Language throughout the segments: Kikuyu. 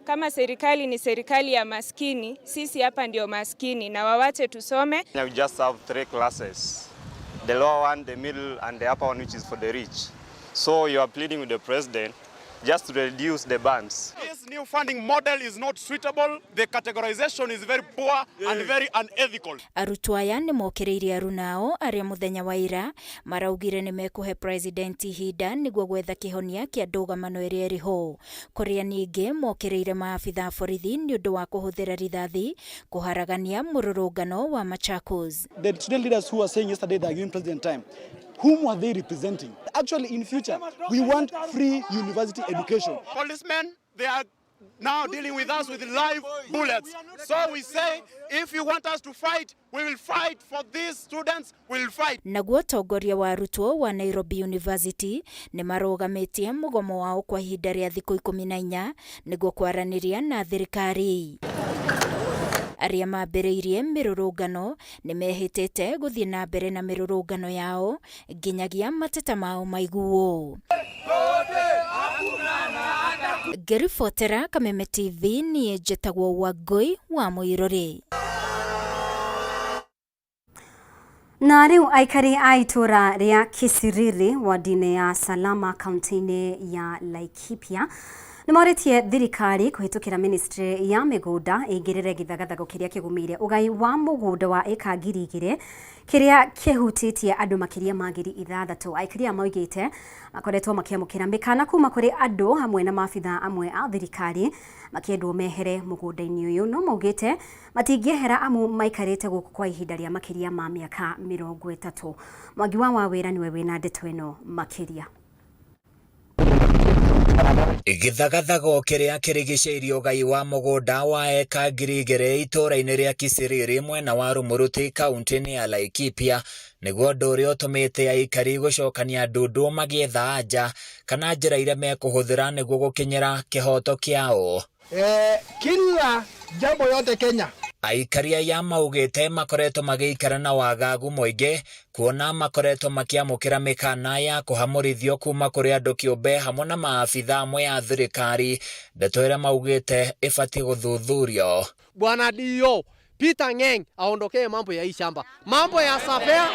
Kama serikali ni serikali ya maskini, sisi hapa ndio maskini na wawache tusome. We just have three classes, the lower one, the middle and the upper one, which is for the rich. So you are pleading with the president just to reduce the bands. This new funding model is not suitable. The categorization is very poor and very unethical. Arutwo aya nĩ mokĩrĩire arunao arĩa mũthenya wa ira maraugire nĩ mekũhe president ihinda nĩguo gwetha kĩhonia kĩa ndũgamano ĩrĩa ĩrĩ ho. Kũrĩa ningĩ mokĩrĩire maabitha a borithi nĩ ũndũ wa kũhũthĩra rithathi kũharagania mũrũrũngano wa Machakos. The student leaders who were saying yesterday they are giving president time, whom were they representing? Actually, in future, we want free university education. Policemen, they are now dealing with us with live bullets. So we say, if you want us to fight, we will fight for these students, we will fight. Naguo ũtongoria wa arutwo wa Nairobi University nĩ marũgamĩtie mũgomo wao kwa ihinda rĩa thikũ 14 nĩguo kwaranĩria na thirikari. Arĩa mambĩrĩirie mĩrũrũngano nĩ mehĩtĩte gũthiĩ na mbere na mĩrũrũngano yao nginyagia mateta mao maiguo. Ngĩribotera Kameme TV niĩ njĩtagwo Wangũi wa Mũirũrĩ. Na rĩu aikari a itũra rĩa Kisiriri ward-inĩ ya Salama kaunti-inĩ ya Laikipia nĩ morĩtie thirikari kũhĩtũkĩra ministry ya mĩgũnda ĩingĩrĩre gĩthagathago kĩrĩa kĩgũmĩire ũgai wa mũgũnda wa ĩka 2000 kĩrĩa kĩhutĩtie andũ makĩria ma 6000. Aikari aya maugĩte makoretwo makĩamũkĩra mĩkana kuma kũrĩ andũ hamwe na maabitha amwe a thirikari makĩendwo mehere mũgũnda-inĩ ũyũ, no maugĩte matingĩehera amu maikarĩte gũkũ kwa ihinda rĩa makĩria ma mĩaka 30. Mwangi wa Wawĩra nĩwe wĩna ndeto ĩno makĩria. Gĩthagathago kĩrĩa kĩrigicĩirie ũgai wa mũgũnda wa eka 2000 itũũra-inĩ rĩa Kisiriri mwena wa Rumuruti kaunti-inĩ ya Laikipia nĩguo ũndũ ũrĩa ũtũmĩte aikari gũcokania ndundu magĩetha anja kana njĩra iria mekũhũthĩra nĩguo gũkinyĩra kĩhoto kĩao. Kila jambo yote Kenya. Aikari aya maugĩte makoretwo magĩikara na wagagu mũingĩ kuona makoretwo makĩamũkĩra mĩkana ya kũhamũrithio kuma kũrĩ andũ kĩũmbe hamwe na maabitha amwe a thirikari, ndeto ĩrĩa maugĩte ĩbatiĩ gũthuthurio. Bwana Dio Peter Ng'eng aondokee mambo ya hii shamba, mambo ya safea,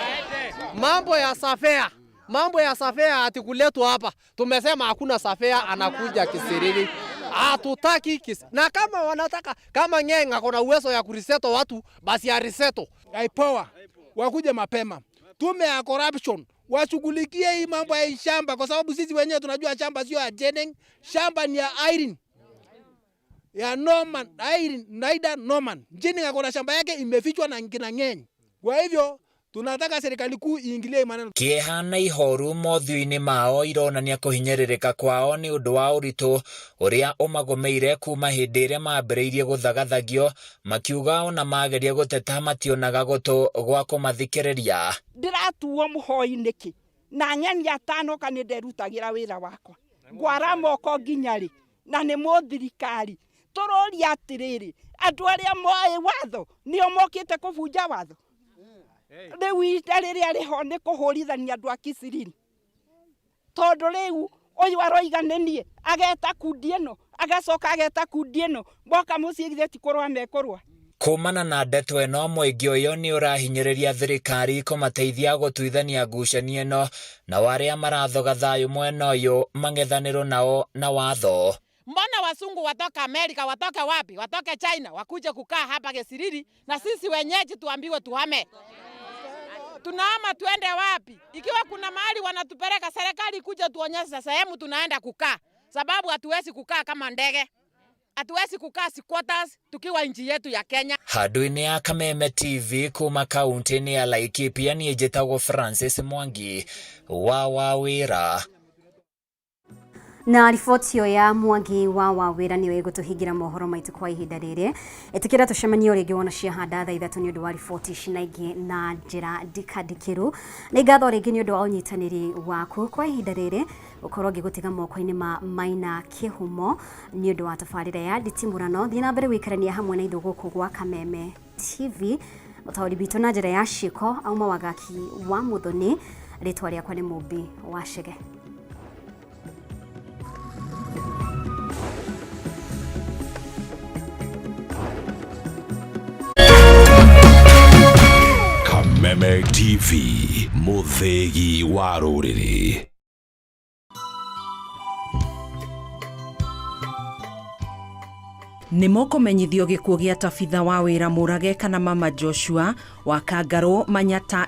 mambo ya safea, mambo ya safea ati kuletwa hapa. Tumesema hakuna safea anakuja Kisiriri. Hatutaki kis. Na kama wanataka, kama Ng'eng ako na uwezo ya kuriseto watu, basi ariseto. IPOA wakuje mapema. Tume ya corruption washughulikie hii mambo ya shamba, kwa sababu sisi wenyewe tunajua shamba sio ya Jeneng, shamba ni ya Irene. Ya Norman, Irene, Naida Norman. Jeneng ako na shamba yake imefichwa na kina Ng'eng. Kwa hivyo tunataka serikali kuu iingilie maneno. Kieha na ihoru mothiũ-inĩ mao ironania kũhinyĩrĩrĩka kwao nĩ ũndũ wa ũritũ ũrĩa ũmagũmĩire kuma hĩndĩ ĩrĩa mambĩrĩirie gũthagathagio, makiuga ona mageria gũteta mationaga gũtũ gwa kũmathikĩrĩria. Ndĩratuo mũhoi nĩkĩ? Na ng'eni atano ka nĩ nderutagĩra wĩra wakwa. Ngwara moko nginya rĩ, na nĩ mũthirikari. Tũroria atĩrĩrĩ, andũ arĩa moĩ watho nĩo mokĩte kũbunja watho. Rĩu ita rĩrĩa rĩho nĩ kũhũrithania andũ a Kisiriri. Tondũ rĩu ũyũ aroiga nĩ niĩ, ageta kundi ĩno, agacoka ageta kundi ĩno, moka mũciĩ githĩ ti kũrũa mekũrũa. Kumana na ndeto ĩno, mũingĩ ũyũ nĩ ũrahinyĩrĩria thirikari kũmateithia gũtuithania ngucanio ĩno na arĩa marathoga thayũ mwena ũyũ mang'ethanĩrwo nao na watho. Mbona wasungu watoka Amerika, watoke wapi, watoke China, wakuje kukaa hapa Kisiriri na sisi wenyeji tuambiwe tuhame? Tunahama tuende wapi? Ikiwa kuna mahali wanatupeleka, serikali kuja tuonyeshe sehemu tunaenda kukaa, sababu hatuwezi kukaa kama ndege. Hatuwezi kukaa squatters tukiwa nchi yetu ya Kenya. Handũ-inĩ ya Kameme TV kuma kaunti-inĩ ya Laikipia niĩ njĩtagwo Francis Mwangi wa Wawĩra. Na riboti ĩyo ya Mwangi wa Wawĩra nĩyo ĩgũtũhingĩra mohoro maitũ kwa ihinda rĩrĩ. Ĩtĩkĩra tũcemanie o rĩngĩ wona ciahanda thaa 3 nĩ ũndũ wa riboti ici na ingĩ na njĩra ndikandikĩru. Nĩ ngatho rĩngĩ nĩ ũndũ wa ũnyitanĩri waku kwa ihinda rĩrĩ, gũkorwo ngĩgũtiga moko-inĩ ma Maina Kĩhumo nĩ ũndũ wa tabarĩra ya nditimũrano. Thiĩ na mbere gũikarania hamwe na ithuĩ gũkũ gwa Kameme TV. Mũtaũri witũ na njĩra ya ciĩko auma Wagaki wa Mũthoni, rĩtwa rĩakwa nĩ Mũmbi wa Chege. TV, mũthĩgi wa rũrĩrĩ. Nĩ mũkũmenyithio gĩkuũ gĩa tabitha wa wĩra Mũrage kana Mama Joshua wa Kangarũ Manyata.